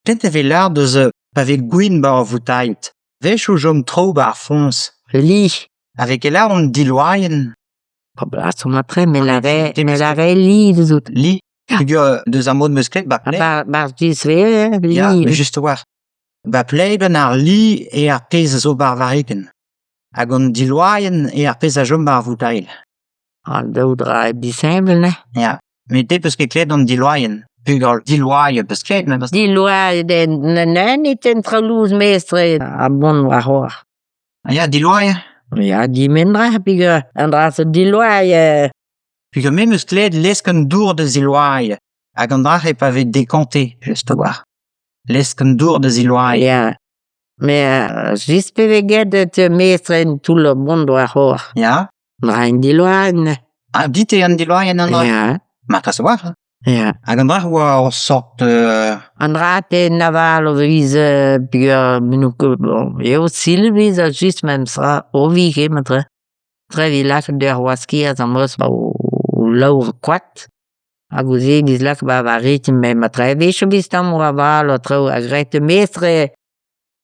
Pet e vez lâret deus pa vez gwin 'ba ur voutailhad ? 'Wechoù 'chom traoù 'ba ar foñs. Li. Ha 'vez ket lâret an diloaien ? Ba blas matre me lâre me lâre li deus Li Peogwir deus ar mod 'meus klevet 'ba Ba 'barzh diswezh li. Ya, just a-walc'h. 'Ba Pleiben ar li eo ar pezh a zo 'ba ar varrikenn. Hag an diloaien eo ar pezh a chom 'ba ar voutailh. An daou dra disheñvel ne? Ya, met te 'peus ket klevet an diloaien. Peogwir diloaien 'peus klevet memes. Diloaien n'en int en traoù louz mestr ha mont war-c'horre. Ah ya, diloaien? Ya, dimendra peogwir an dra-se diloaien. Peogwir me 'meus klevet lesk an dour da ziloaien. Hag an dra-se pa vez dekantet, just a-walc'h. Lesk an dour da ziloaien. Ya. Mais just pe vez get mestr en toull mont war-c'horre. Ya. Dra en diloaien. Ah, dit eo an diloaien an dra? Ya. Marteze a-walc'h. Ya. Hag an dra oa ur sort An dra te naval o viz peogwir n'on ket bon eo sil 'vez ar just memestra o vije matre. Tre 'vit lakaat d'ur waskiad am eus 'ba o laour koad hag o se 'vez lakaet 'ba va ritm met matre a-wechoù 'vez tammoù aval ha traoù ha graet mestr eo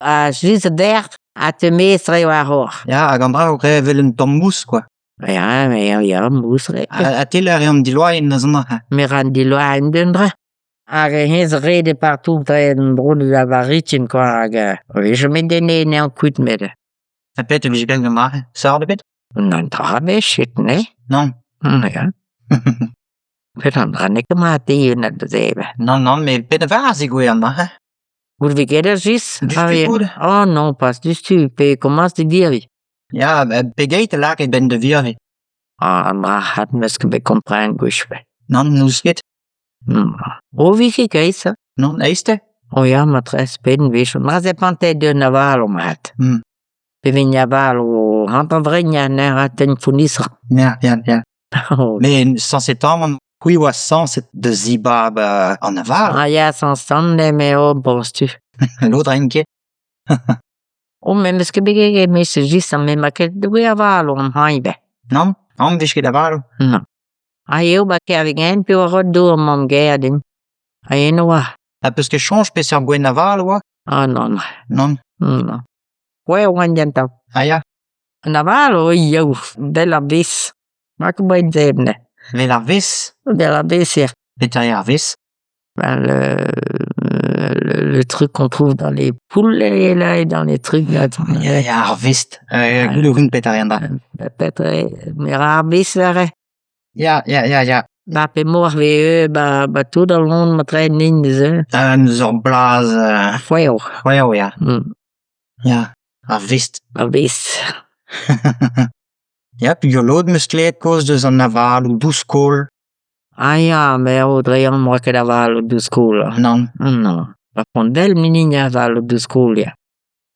ha just vert ha te mestr eo ar roc'h. Ya, hag an dra o graet evel un tamm mous quoi. Ya, ya, ya, mous eo. Ha te 'lâre an diloaien neuze neuze? Me 'ra an diloaien d'un dra. Hag hennezh 'rede partout dre an dro da Varitin quoi hag a-wechoù me denne anezhañ kuit met Ha pet e vije graet gant mare? Sort ebet? An dra 'vez ne? Nann. Ya. Pet an dra n'eo ket mat dezhi da zebriñ. Nann, nann, met pet a vaz eo an dra Goût 'vez ket ar jis? Diouzhtu goût? Oh non, pas diouzhtu, pe komañs da dirvi. Ya, pegeit a lakaet 'benn da virviñ? Ah, an dra c'hat 'meus ket bet kompren gwech ebet. Nann, n'ouzon ket. O vije ket ça. Nann, aes-te? Oh ya, matresse, pedenn wech. Ma zepantet d'un aval mat. Pe vegn aval o hanter-vreign anezhañ tenn founnisoc'h. Ya, ya, ya. Mais sañset amañ, c'hwi oa sañset da zibab an aval. Ah ya, sañset eo oh, bostu. Lod 'raint ket. Oh, me 'meus ket bet ket met c'est juste me 'ma ket doué avaloù an hañv ivez. Nann, nann, 'vez ket avaloù. Non. Ah eo ba Kervegen pe oa ret dour mamm-gaer din. Ha eno oa. Ha 'peus ket soñj peseurt gouenn aval oa? Ah nann. Nann. Non. Ouais, oan gentañ. Ah ya? An aval, oh yaou, 'vel ar vez. Ma ket boaet debret. 'Vel ar vez? 'Vel ar vez, ya. Petra eo ar vez? Ben le, le, le truc qu'on trouve dans les poules et là, et dans les trucs là. Ya, ya, ar vest. Gouloù rin petra eo an dra. Petra eo, me ra ar vez aze. Ya, ya, ya, ya. Ba pemoc'h 'vez ba, ba tout al lon matre nin neuze. Un ur blaz C'hwezho. c'hwezho, ya. Ya, ar vest. Ar vez. Ya, peogwir lod 'meus klevet kaoz deus an avaloù dous-skol. Ah ya, me eo dre amañ 'oa ket avaloù dous-skol. Nann. Non. Ur pondell minin avaloù dous-skol ya.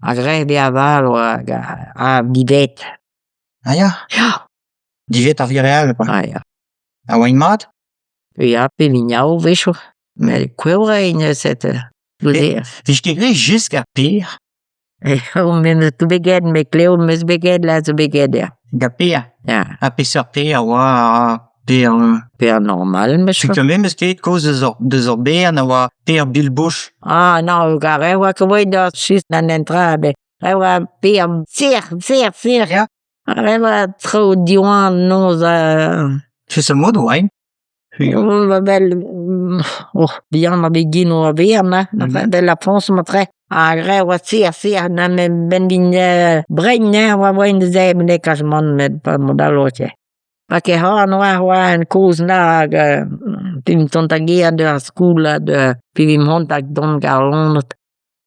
Ha graet eo avaloù hag ha divet. Ah ya? Ya. Divet ar vireal quoi. Ah ya. Ha oaint mat? Ya, pe vignaou 'wechoù. Met kouevr eo neuze goude. Vije ket graet just gant per? Eo, me 'meus ket bet graet, met klev 'meus bet graet là zo bet graet ya. Gant per? Ya. Ha peseurt per a oa per... Per normal 'meus Setu me 'meus ket kaoz deus ur, deus ur bern a oa per bilbouch. Ah non, gar e oa ket oa da just an entrade. E oa per sec'h, sec'h, sec'h. Ya. E oa traoù diwan noz Peseurt mod oa-eñ? Vel oh bihan ma vez gin oa bihan hein, vel ar foñs matre. Ha graet oa sec'h sec'h na benn din brein hein oa voaien da zebriñ ne kalz mann met pa mod all oa ket. Pa ket c'hoant oa oa en kozh na hag p'int tont da gêr d'ar skol ha da pe vimp c'hoant da dont gant ar loened.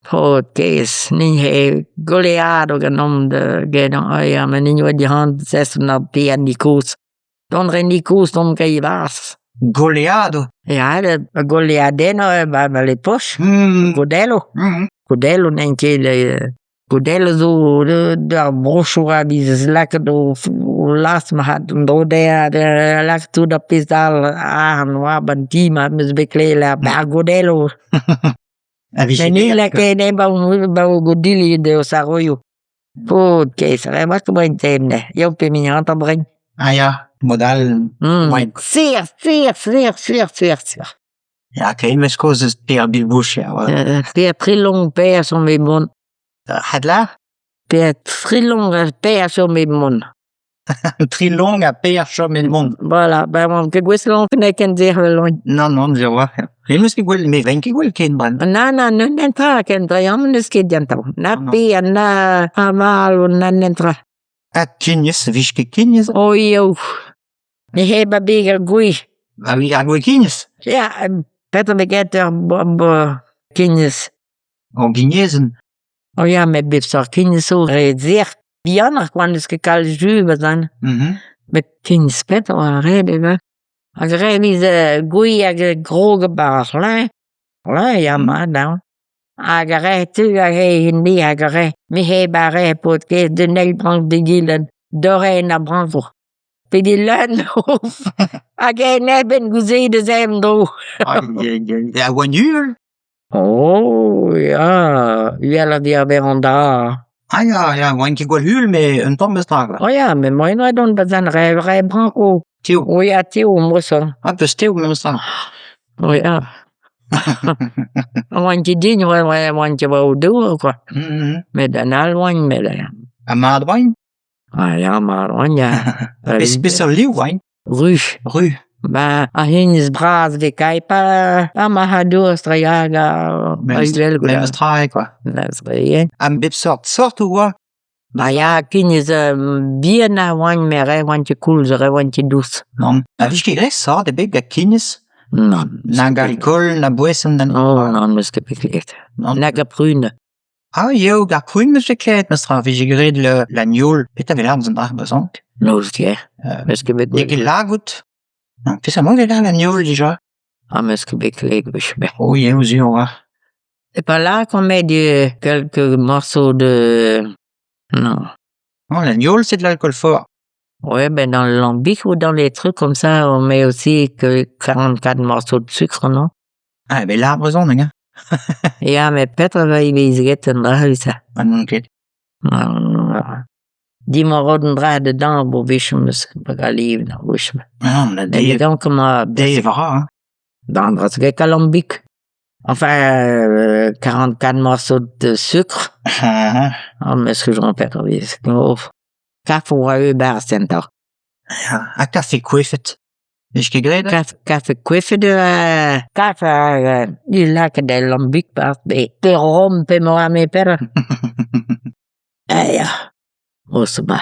Paotr kaezh, ni he goleadoù ganeomp da genañ ya met ni oa dirañ zeskiñ ar bihan kozh. Dont 'rin kozh dont ket e-barzh. Goleadoù? Ya, goleadennoù ba ba les poches, godelloù. Godelloù n'int ket godelloù zo d'ar brochoù a vez lakaet o las marc'had an dro dezhañ da lakaat tout ar pezh all arc'hant oa 'ba 'n ti ma 'meus bet klevet 'ba ar godelloù. A vije Met ni lakaet 'ba 'ba o godilli da saroioù. Paotr kaezh, emañ ket brein ne. Eo pe mignon ta brein. Ah ya, mod all. Serr, serr, serr, serr, serr, serr. Ya ken 'meus kaoz eus Per Bilboucher ya. Per Trilonk Per a chom e Mont. Adlâr? Per Trilonk ha Per a chom e Mont. Trilonk ha Per a chom e Mont. Voilà, ben 'oan ket gouest lâret ken derc'hel loen. Nann nann sur a-walc'h ya. Me 'meus ket gwelet, me 'vez ket gwelet ken bremañ. Nann nann netra ken dre amañ n'eus ket gantañ. Na Per na avaloù na netra. Ha kignez, 'vije ket kignez? Oh ioù, me 'c'hell ma bezañ gouez. Ba oui ar gwez-kignez. Ya, petra 'vez graet ur kignez? Ur gignezenn. Oh ya met bep seurt kignez zo re sec'h. Bihanoc'h kwa n'eus ket kalz jus 'ba-dan. Met kignez petra a oa ret ivez. Hag ret e veze gouez hag krog 'ba ar c'hleñv, c'hleñv ya mat hañ. Hag ar re-se a rae me hag a rae me 'ba re paotr-kaezh d'un eil brank d'egile dorren ar brankoù. Pegen leun hag en eben goude da zebriñ en-dro. Ha oant uhel? Oh ya, uheloc'h diwar an dra. Ah ya, ya, 'oant ket gwall uhel met un tamm memes tra kwa. Oh ya, met moaien 'oa dont da zan re re brankoù. Tev. Oh ya, tev moa-se. Ah 'peus tev memes tra. Oh ya. 'Oant ket din 'oant ket war o dour kwa. Met an all 'oant met. Ha mat 'oaint? Ah ya, mat 'oant ya. Peseurt liv 'oaint? Ruz. Ruz. Ben ar hini bras 'vez kaer pa ar marc'hadourez hag ar Memes tra eo kwa. Memes tra eo. Ha bep seurt sortoù 'oa? Ba ya, kignez bihan a oant met re 'oant ket koulz, re 'oant ket dous. Nann. Ha 'vije ket graet sort ebet gant kignez? Nann. Nag alkool, na boeson, na Oh nann, 'meus ket bet klevet. Nann. Nag a prun. Ah eo, gant prun 'meus ket klevet memes tra, 'vije graet l'agneau, petra 'vez lâret deus an dra brezhoneg? N'eus ket. 'Meus ket bet N'eo ket lagout? Peseurt mod e lâr l'agneau dija? Ah 'meus ket bet klevet gwech ebet. Oh eo sur a-walc'h. C'est pas là qu'on met du quelques morceaux de... Non. Non, l'agneau, c'est de l'alcool fort. Ouais, ben dans le lambic ou dans les trucs comme ça, on met aussi que 44 morceaux de sucre, non? Ah, ben lâr brezhoneg hein. Ya, met petra 'va ivez get an dra-se? Ah n'on ket. Dit-moi un dra dedans bo wech 'meus ket ar wech-mañ. Ah, na Et donc ma dev a ra hein. Dans get alambic. Enfin, 44 morceaux de sucre. Ah, Ah, 'meus ket soñj petra 'vez. Kafe 'oa eu 'barzh kentoc'h. Ya, ha kafe koefet. 'Vez ket graet? Kafe, kafe koefet kafe hag lakaet el lambic 'barzh pe rom pe me 'oar me petra. Ah ya, oh ça va.